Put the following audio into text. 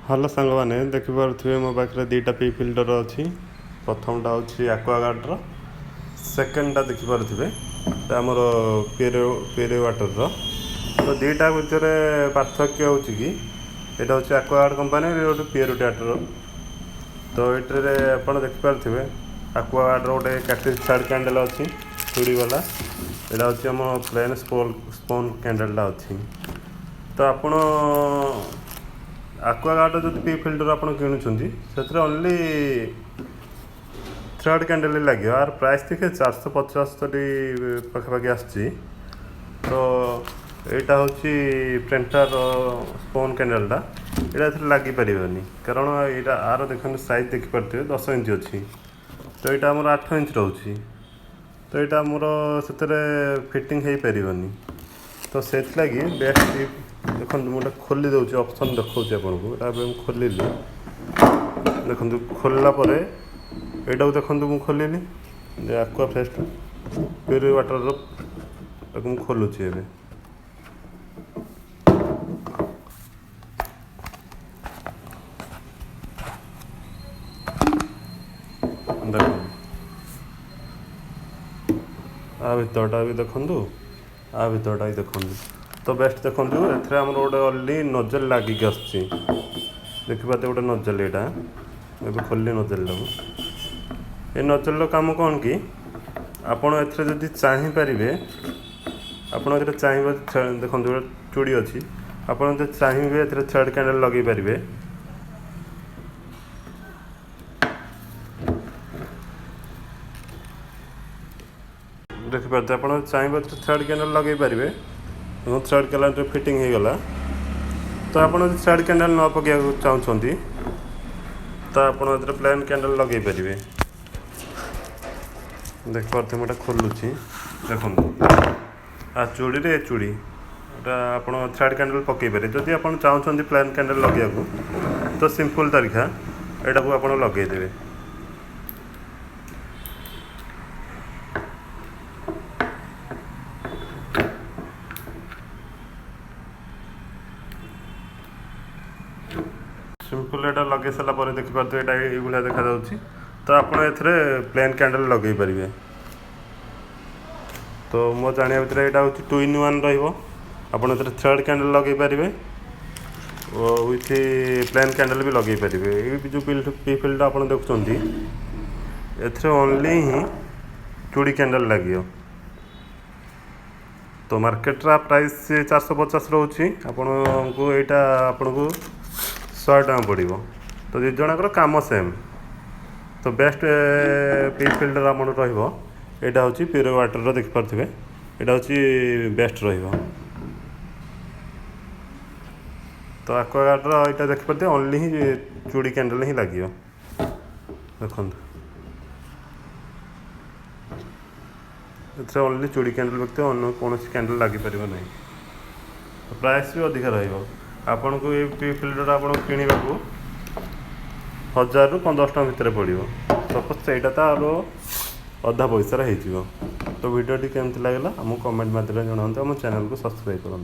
Hello ସାଙ୍ଗମାନେ, ଦେଖିପାରୁଥିବେ ମୋ ପାଖରେ ଦୁଇଟା ପି ଫିଲ୍ଟର ଅଛି। ପ୍ରଥମଟା ହେଉଛି ଆକ୍ୱାଗାର୍ଡ଼ର, ସେକେଣ୍ଡଟା ଦେଖିପାରୁଥିବେ ଏଇଟା ଆମର ପିଓର ପିଓର ୱାଟରର। ତ ଦୁଇଟା ଭିତରେ ପାର୍ଥକ୍ୟ ହେଉଛି କି ଏଇଟା ହେଉଛି ଆକ୍ୱାଗାର୍ଡ଼ କମ୍ପାନୀ, ଏଇଟା ଗୋଟେ ପିଓର ୱାଟର। ତ ଏଇଟାରେ ଆପଣ ଦେଖିପାରୁଥିବେ ଆକ୍ୱାଗାର୍ଡ଼ର ଗୋଟେ କାର୍ଟ୍ରିଜ୍ ଥ୍ରେଡ଼ କ୍ୟାଣ୍ଡେଲ୍ ଅଛି ଚୁଡ଼ି ବାଲା, ଏଇଟା ହେଉଛି ଆମ ପ୍ଲେନ୍ ସ୍ପୋନ୍ କ୍ୟାଣ୍ଡେଲ୍ଟା ଅଛି। ତ ଆପଣ ଆକ୍ୱାଗାର୍ଡ଼ର ଯଦି ପି ଫିଲ୍ଟର ଆପଣ କିଣୁଛନ୍ତି, ସେଥିରେ ଓନ୍ଲି ଥ୍ରେଡ଼ କ୍ୟାଣ୍ଡେଲ୍ ଲାଗିବ। ଆର ପ୍ରାଇସ୍ ଦେଖିବେ 475 ପାଖାପାଖି ଆସୁଛି। ତ ଏଇଟା ହେଉଛି ପ୍ରିଣ୍ଟର ସ୍ପୋନ୍ କ୍ୟାଣ୍ଡେଲ୍ଟା, ଏଇଟା ଏଥିରେ ଲାଗିପାରିବନି, କାରଣ ଏଇଟା ଆର ଦେଖନ୍ତୁ ସାଇଜ୍ ଦେଖିପାରୁଥିବେ 10 ଇଞ୍ଚ ଅଛି। ତ ଏଇଟା ଆମର 8 ଇଞ୍ଚ ରହୁଛି। ତ ଏଇଟା ଆମର ସେଥିରେ ଫିଟିଂ ହେଇପାରିବନି। ତ ସେଥିଲାଗି ବେଷ୍ଟ, ଦେଖନ୍ତୁ ମୁଁ ଏଇଟା ଖୋଲି ଦେଉଛି, ଅପସନ୍ ଦେଖାଉଛି ଆପଣଙ୍କୁ। ଏଇଟା ଏବେ ମୁଁ ଖୋଲିଲି, ଦେଖନ୍ତୁ। ଖୋଲିଲା ପରେ ଏଇଟାକୁ ଦେଖନ୍ତୁ, ମୁଁ ଖୋଲିଲି ଆକ୍ୱା ଫ୍ରେଶ୍ ପିଓର ୱାଟରର, ତାକୁ ମୁଁ ଖୋଲୁଛି ଏବେ। ଦେଖନ୍ତୁ, ଆ ଭିତରଟା ବି ଦେଖନ୍ତୁ, ଆ ଭିତରଟା ବି ଦେଖନ୍ତୁ। ତ ବେଷ୍ଟ ଦେଖନ୍ତୁ, ଏଥିରେ ଆମର ଗୋଟେ ଅଲରେଡ଼ି ନଜଲ ଲାଗିକି ଆସୁଛି। ଦେଖିପାରୁଥିବେ ଗୋଟେ ନଜଲ, ଏଇଟା ଏବେ ଖୋଲିଲି ନଜଲଟାକୁ। ଏ ନଜଲର କାମ କ'ଣ କି ଆପଣ ଏଥିରେ ଯଦି ଚାହିଁପାରିବେ, ଆପଣ ଏଥିରେ ଚାହିଁବେ, ଦେଖନ୍ତୁ ଗୋଟେ ଚୁଡ଼ି ଅଛି, ଆପଣ ଯଦି ଚାହିଁବେ ଏଥିରେ ଥ୍ରେଡ଼ କ୍ୟାଣ୍ଡେଲ୍ ଲଗେଇ ପାରିବେ। ଦେଖିପାରୁଥିବେ, ଆପଣ ଚାହିଁବେ ଏଥିରେ ଥ୍ରେଡ଼ କ୍ୟାଣ୍ଡେଲ୍ ଲଗେଇ ପାରିବେ ଏବଂ ଥ୍ରେଡ଼ କ୍ୟାଣ୍ଡେଲ୍ରେ ଫିଟିଂ ହେଇଗଲା। ତ ଆପଣ ଯଦି ଥ୍ରେଡ଼ କ୍ୟାଣ୍ଡେଲ୍ ନ ପକାଇବାକୁ ଚାହୁଁଛନ୍ତି, ତ ଆପଣ ଏଥିରେ ପ୍ଲେନ୍ କ୍ୟାଣ୍ଡେଲ୍ ଲଗେଇ ପାରିବେ। ଦେଖିପାରୁଥିବେ, ମୁଁ ଏଇଟା ଖୋଲୁଛି, ଦେଖନ୍ତୁ। ଆ ଚୁଡ଼ିରେ ଏ ଚୁଡ଼ି, ଏଇଟା ଆପଣ ଥ୍ରେଡ଼ କ୍ୟାଣ୍ଡେଲ୍ ପକାଇ ପାରିବେ। ଯଦି ଆପଣ ଚାହୁଁଛନ୍ତି ପ୍ଲେନ୍ କ୍ୟାଣ୍ଡେଲ୍ ଲଗେଇବାକୁ, ତ ସିମ୍ପଲ୍ ତରିକା ଏଇଟାକୁ ଆପଣ ଲଗେଇଦେବେ। ସିମ୍ପଲ୍ ଏଇଟା ଲଗେଇ ସାରିଲା ପରେ ଦେଖିପାରୁଥିବେ ଏଇଟା ଏଇଭଳିଆ ଦେଖାଯାଉଛି। ତ ଆପଣ ଏଥିରେ ପ୍ଲେନ୍ କ୍ୟାଣ୍ଡେଲ୍ ଲଗେଇ ପାରିବେ। ତ ମୋ ଜାଣିବା ଭିତରେ ଏଇଟା ହେଉଛି 2 ଇନ୍ 1 ରହିବ। ଆପଣ ଏଥିରେ ଥ୍ରେଡ଼ କ୍ୟାଣ୍ଡେଲ୍ ଲଗେଇ ପାରିବେ ଓ ୱିଥ୍ ପ୍ଲେନ୍ କ୍ୟାଣ୍ଡେଲ୍ ବି ଲଗେଇ ପାରିବେ। ଏଇ ଯେଉଁ ପି ଫିଲ୍ଟର ଆପଣ ଦେଖୁଛନ୍ତି, ଏଥିରେ ଓନ୍ଲି ହିଁ ଚୁଡ଼ି କ୍ୟାଣ୍ଡେଲ୍ ଲାଗିବ। ତ ମାର୍କେଟର ପ୍ରାଇସ୍ 450 ରହୁଛି, ଆପଣଙ୍କୁ ଏଇଟା ଆପଣଙ୍କୁ 100 ଟଙ୍କା ପଡ଼ିବ। ତ ଦୁଇ ଜଣଙ୍କର କାମ ସେମ୍। ତ ବେଷ୍ଟ ପି ଫିଲ୍ଟର ଆମର ରହିବ ଏଇଟା ହେଉଛି ପିଓର ୱାଟରର, ଦେଖିପାରୁଥିବେ, ଏଇଟା ହେଉଛି ବେଷ୍ଟ ରହିବ। ତ ଆକ୍ୱାଗାର୍ଡ଼ର ଏଇଟା ଦେଖିପାରୁଥିବେ, ଓନ୍ଲି ହିଁ ଚୁଡ଼ି କ୍ୟାଣ୍ଡେଲ୍ ହିଁ ଲାଗିବ। ଦେଖନ୍ତୁ, ଏଥିରେ ଓନ୍ଲି ଚୁଡ଼ି କ୍ୟାଣ୍ଡେଲ୍ ବ୍ୟତୀତ ଅନ୍ୟ କୌଣସି କ୍ୟାଣ୍ଡେଲ୍ ଲାଗିପାରିବ ନାହିଁ। ପ୍ରାଇସ୍ ବି ଅଧିକା ରହିବ। ଆପଣଙ୍କୁ ଏଇ ପି ଫିଲ୍ଟରଟା ଆପଣଙ୍କୁ କିଣିବାକୁ 1000ରୁ 1500 ଟଙ୍କା ଭିତରେ ପଡ଼ିବ। ସପୋଜ୍ ସେଇଟା ତାର ଅଧା ପଇସାରେ ହେଇଯିବ। ତ ଭିଡ଼ିଓଟି କେମିତି ଲାଗିଲା ଆମକୁ କମେଣ୍ଟ ମାଧ୍ୟମରେ ଜଣାନ୍ତୁ, ଆମ ଚ୍ୟାନେଲକୁ ସବସ୍କ୍ରାଇବ୍ କରନ୍ତୁ।